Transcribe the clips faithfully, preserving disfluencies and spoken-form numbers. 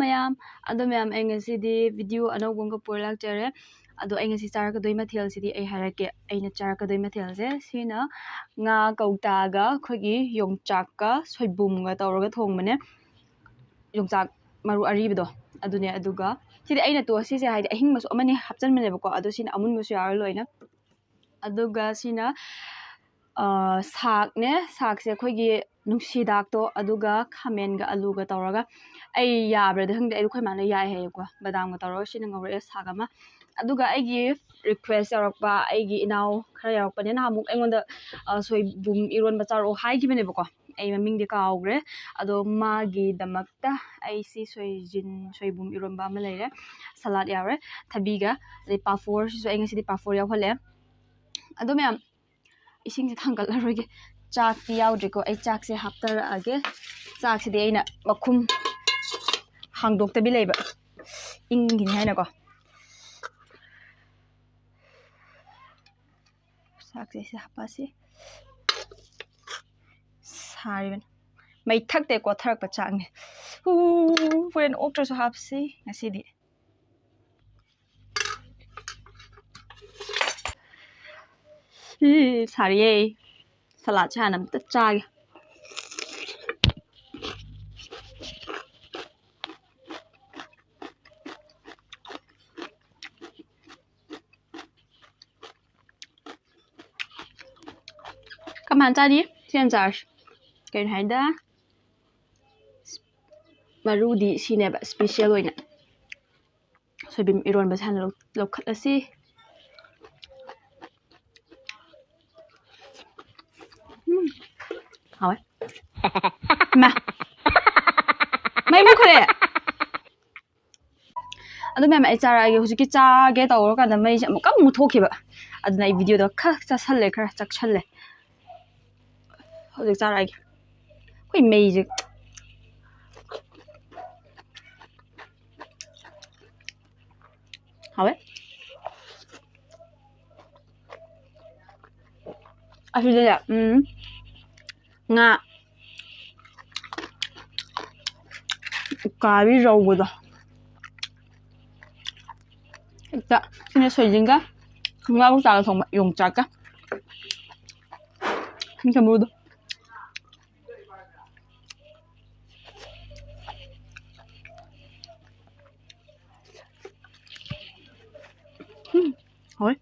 ꯃꯌꯥꯝ, ꯑꯗꯣ ꯃꯌꯥꯝ, ꯑꯩ ꯉꯁꯤꯗꯤ ꯚꯤꯗꯤꯑꯣ ꯑꯅꯧꯕ ꯑꯃꯒ ꯄꯨꯔ ꯂꯥꯛꯆꯔꯦ꯫ ꯑꯗꯣ ꯑꯩ ꯉꯁꯤ ꯆꯥꯔꯛꯀꯗꯣꯏ ꯃꯊꯦꯜꯁꯤꯗꯤ ꯑꯩ ꯍꯥꯏꯔꯛꯀꯦ꯫ ꯑꯩꯅ ꯆꯥꯔꯛꯀꯗꯣꯏ ꯃꯊꯦꯜꯁꯦ ꯁꯤꯅ ꯉꯥ ꯀꯧꯇꯥꯒ ꯑꯩꯈꯣꯏꯒꯤ ꯌꯣꯡꯆꯥꯛꯀ ꯁꯣꯏꯕꯨꯝꯒ ꯇꯧꯔꯒ ꯊꯣꯡꯕꯅꯦ꯫ ꯌꯣꯡꯆꯥꯛ ꯃꯔꯨ ꯑꯔꯤꯕꯗꯣ ꯑꯗꯨꯅꯦ꯫ ꯑꯗꯨꯒ ꯁꯤꯗꯤ ꯑꯩꯅ ꯇꯣ ꯁꯤꯁꯦ ꯍꯥꯏꯗꯤ ꯑꯍꯤꯡꯕꯁꯨ ꯑꯃꯅꯤ ꯍꯥꯞꯆꯟꯕꯅꯦꯕꯀꯣ, ꯑꯗꯣ ꯁꯤꯅ ꯑꯃꯨꯟꯕꯁꯨ ꯌꯥꯎꯔꯦ ꯂꯣꯏꯅ꯫ ꯑꯗꯨꯒ ꯁꯤꯅ ꯁꯥꯛꯅꯦ꯫ ꯁꯥꯛꯁꯦ ꯑꯩꯈꯣꯏꯒꯤ ꯅꯨꯡꯁꯤꯗꯥꯛꯇꯣ ꯑꯗꯨꯒ ꯈꯥꯃꯦꯟꯒ ꯑꯂꯨꯒ ꯇꯧꯔꯒ, ꯑꯩ ꯌꯥꯕ꯭ꯔꯗꯤ ꯈꯪꯗꯦ, ꯑꯩꯗꯣ ꯑꯩꯈꯣꯏ ꯃꯥꯅ ꯌꯥꯏ ꯍꯥꯏꯌꯦꯀꯣ꯫ ꯕꯗꯥꯝꯒ ꯇꯧꯔꯒ ꯁꯤꯅ ꯉꯧꯔꯛꯑꯦ ꯁꯥꯛ ꯑꯃ꯫ ꯑꯗꯨꯒ ꯑꯩꯒꯤ ꯔꯤꯀ꯭ꯋꯦꯁ ꯌꯥꯎꯔꯛꯄ ꯑꯩꯒꯤ ꯏꯅꯥꯎ ꯈꯔ ꯌꯥꯎꯔꯛꯄꯅꯦ, ꯅꯍꯥꯟꯃꯨꯛ ꯑꯩꯉꯣꯟꯗ ꯁꯣꯏꯕꯨꯝ ꯏꯔꯣꯟꯕ ꯆꯥꯔꯛꯑꯣ ꯍꯥꯏꯈꯤꯕꯅꯦꯕꯀꯣ꯫ ꯑꯩ ꯃꯃꯤꯡꯗꯤ ꯀꯥꯎꯈ꯭ꯔꯦ꯫ ꯑꯗꯣ ꯃꯥꯒꯤꯗꯃꯛꯇ ꯑꯩ ꯁꯤ ꯁꯣꯏꯖꯤꯟ ꯁꯣꯏꯕꯨꯝ ꯏꯔꯣꯟꯕ ꯑꯃ ꯂꯩꯔꯦ, ꯁꯂꯥꯗ ꯌꯥꯎꯔꯦ, ꯊꯕꯤꯒ, ꯑꯗꯩ ꯄꯥꯐꯣꯔꯁꯤꯁꯨ ꯑꯩ ꯉꯁꯤꯗꯤ ꯄꯥꯐꯣꯔ ꯌꯥꯎꯍꯜꯂꯦ꯫ ꯑꯗꯣ ꯃꯌꯥꯝ, ꯏꯁꯤꯡꯁꯦ ꯊꯥꯡꯒꯠꯂꯔꯣꯏꯒꯦ꯫ ꯆꯥꯛꯇꯤ ꯌꯥꯎꯗ꯭ꯔꯤꯀꯣ꯫ ꯑꯩ ꯆꯥꯛꯁꯦ ꯍꯥꯞꯇꯔꯛꯑꯒꯦ꯫ ꯆꯥꯛꯁꯤꯗꯤ ꯑꯩꯅ ꯃꯈꯨꯝ ꯍꯥꯡꯗꯣꯛꯇꯕꯤ ꯂꯩꯕ, ꯏꯪꯈꯤꯅꯤ ꯍꯥꯏꯅꯀꯣ꯫ ꯆꯥꯛꯁꯦ ꯁꯤ ꯍꯥꯞꯄꯁꯤ꯫ ꯁꯥꯔꯤꯕꯅꯤ꯫ ꯃꯩ ꯊꯛꯇꯦ ꯀꯣꯊꯔꯛꯄ ꯆꯥꯛꯅꯦ꯫ ꯎ, ꯍꯣꯔꯦꯟ ꯑꯣꯛꯇ꯭ꯔꯁꯨ ꯍꯥꯞꯁꯤ ꯉꯁꯤꯗꯤ꯫ ꯁꯥꯔꯤꯌꯦ꯫ ꯁꯂꯥꯗꯁꯦ ꯍꯥꯟꯅ ꯑꯝꯇ ꯆꯥꯒꯦ꯫ ꯀꯃꯥꯏꯅ ꯆꯥꯅꯤ? ꯁꯤ ꯌꯥꯝ ꯆꯥꯔꯁꯤ꯫ ꯀꯩꯅꯣ ꯍꯥꯏꯗ, ꯃꯔꯨꯗꯤ ꯁꯤꯅꯦꯕ ꯏꯁꯄꯤꯁꯦꯜ ꯑꯣꯏꯅ꯫ ꯁꯣꯏꯕꯨꯝ ꯏꯔꯣꯟꯕꯁꯦ ꯍꯥꯟꯅ ꯂꯧ-, ꯂꯧꯈꯠꯂꯁꯤ꯫ ꯎꯝ, ꯍꯥꯎꯋꯦ꯫ ꯏꯃꯥ! ꯃꯩ ꯃꯨꯠꯈ꯭ꯔꯦ꯫ ꯑꯗꯨ ꯃꯌꯥꯝ ꯑꯩ ꯆꯥꯔꯛꯑꯒꯦ꯫ ꯍꯧꯖꯤꯛꯀꯤ ꯆꯥꯒꯦ ꯇꯧꯔꯀꯥꯟꯗ ꯃꯩꯁꯦ ꯑꯃꯨꯛꯀ ꯑꯃꯨꯛ ꯃꯨꯠꯊꯣꯛꯈꯤꯕ꯫ ꯑꯗꯨꯅ ꯑꯩ ꯚꯤꯗꯤꯑꯣꯗꯣ ꯈꯔ ꯆꯥꯁꯜꯂꯦ, ꯈꯔ ꯆꯥꯛꯁꯜꯂꯦ꯫ ꯍꯧꯖꯤꯛ ꯆꯥꯔꯛꯑꯒꯦ꯫ ꯑꯩꯈꯣꯏ ꯃꯩꯁꯦ ꯍꯥꯎꯋꯦ꯫ ꯑꯁꯤꯗꯅꯦ, ꯎꯝ, ꯉꯥ ꯎꯀꯥꯕꯤ ꯔꯧꯕꯗꯣ꯫ ꯍꯦꯛꯇ ꯁꯤꯅ ꯁꯣꯏꯖꯤꯟꯒ ꯉꯥ ꯀꯧꯇꯥꯒ ꯊꯣꯡꯕ ꯌꯣꯡꯆꯥꯛꯀ꯫ ꯁꯤꯡꯖꯕꯨꯗꯣ꯫ ꯎꯝ, ꯍꯥꯎꯋꯦ꯫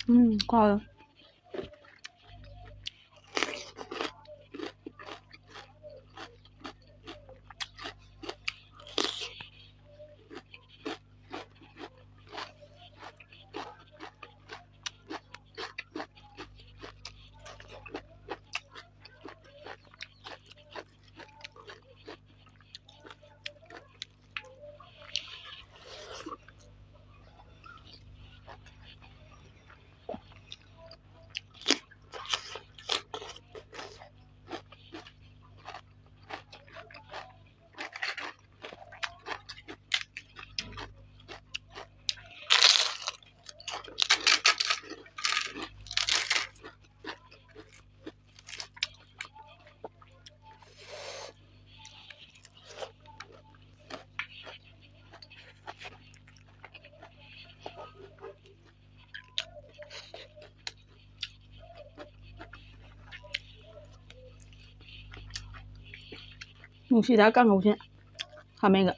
ꯎꯝ, ꯀꯥꯎꯋꯦ꯫ ꯅꯨꯡꯁꯤꯗ ꯀꯥꯡꯍꯧꯁꯦ ꯈꯥꯃꯦꯟꯒ꯫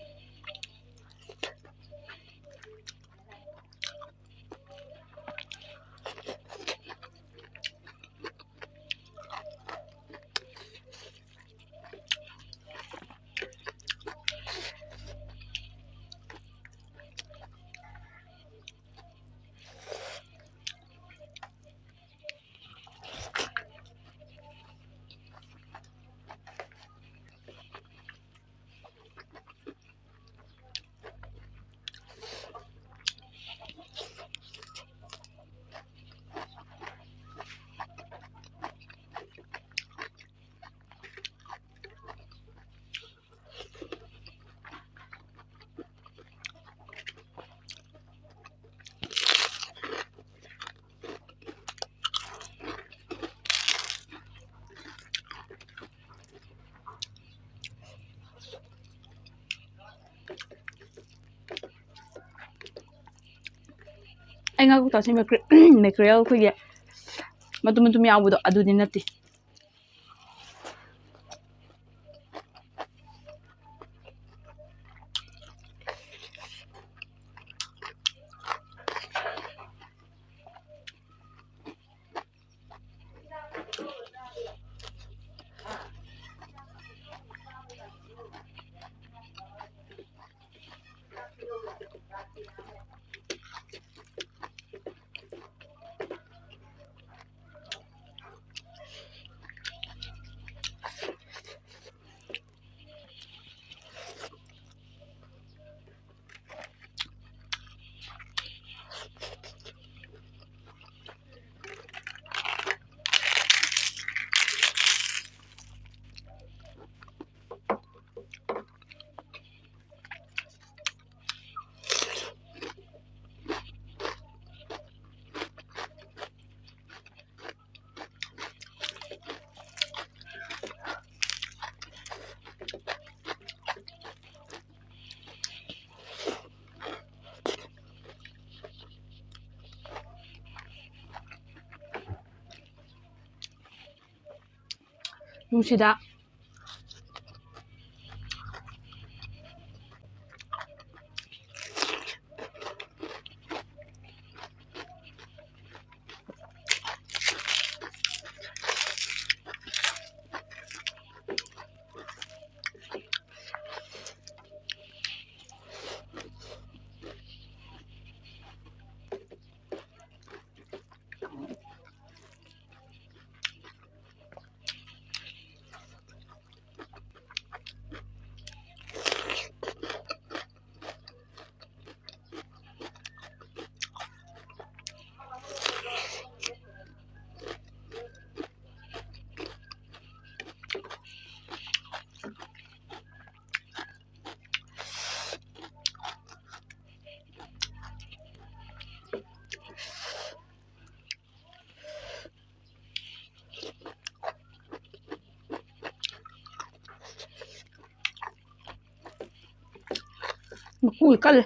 ꯑꯩ ꯉꯥ ꯀꯧꯇꯥꯁꯦ ꯃꯦꯀ꯭ꯔꯦ-, ꯃꯦꯀ꯭ꯔꯦꯜ ꯑꯩꯈꯣꯏꯒꯤ ꯃꯇꯨꯝ ꯃꯇꯨꯝ ꯌꯥꯎꯕꯗꯣ ꯑꯗꯨꯗꯤ ꯅꯠꯇꯦ꯫ ꯅꯨꯡꯁꯤꯗ꯫ ꯃꯀꯨ ꯀꯜꯂꯦ꯫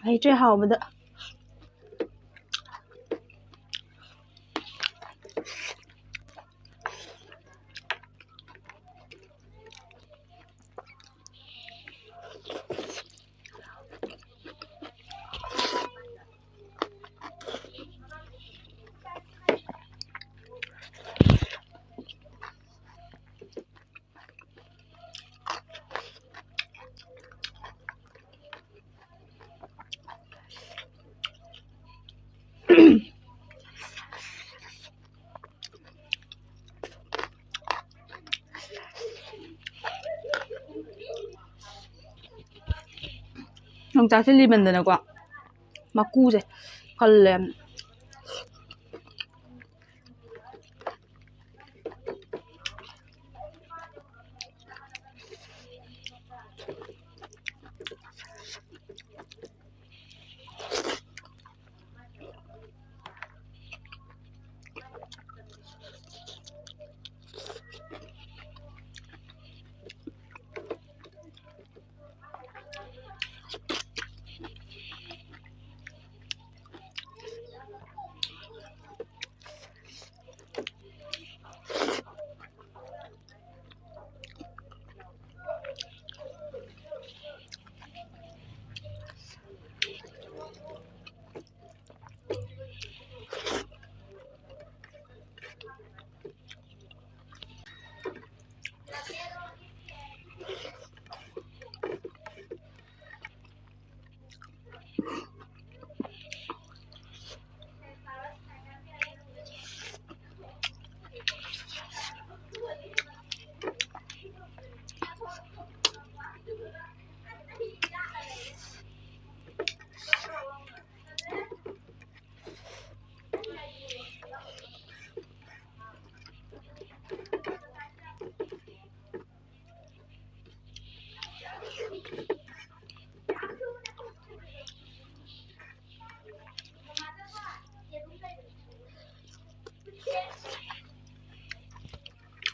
ꯂꯩꯇ꯭ꯔꯦ ꯍꯥꯎꯕꯗ꯫ ꯌꯣꯡꯆꯥꯛꯁꯦ ꯂꯤꯃꯟꯗꯅꯀꯣ ꯃꯀꯨꯁꯦ ꯀꯜꯂꯦ꯫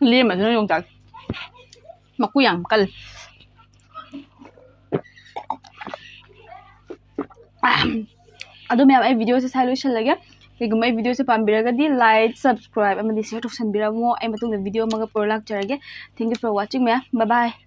ꯂꯦꯝꯕꯁꯤꯅ ꯌꯣꯡꯆꯥꯛ ꯃꯀꯨ ꯌꯥꯝ ꯀꯜꯂꯤ꯫ ꯑꯗꯨ ꯃꯌꯥꯝ, ꯑꯩ videoꯁꯦ ꯁ꯭ꯋꯥꯏ ꯂꯣꯏꯁꯤꯜꯂꯒꯦ꯫ ꯀꯩꯒꯨꯝꯕ ꯑꯩ videoꯁꯦ ꯄꯥꯝꯕꯤꯔꯒꯗꯤ like, subscribe ꯑꯃꯗꯤ share ꯇꯧꯁꯟꯕꯤꯔꯝꯃꯣ꯫ ꯑꯩ ꯃꯇꯨꯡꯗ video ꯑꯃꯒ ꯄꯨꯔ ꯂꯥꯛꯆꯔꯒꯦ꯫ Thank you for watching ꯃꯌꯥꯝ꯫ Bye bye꯫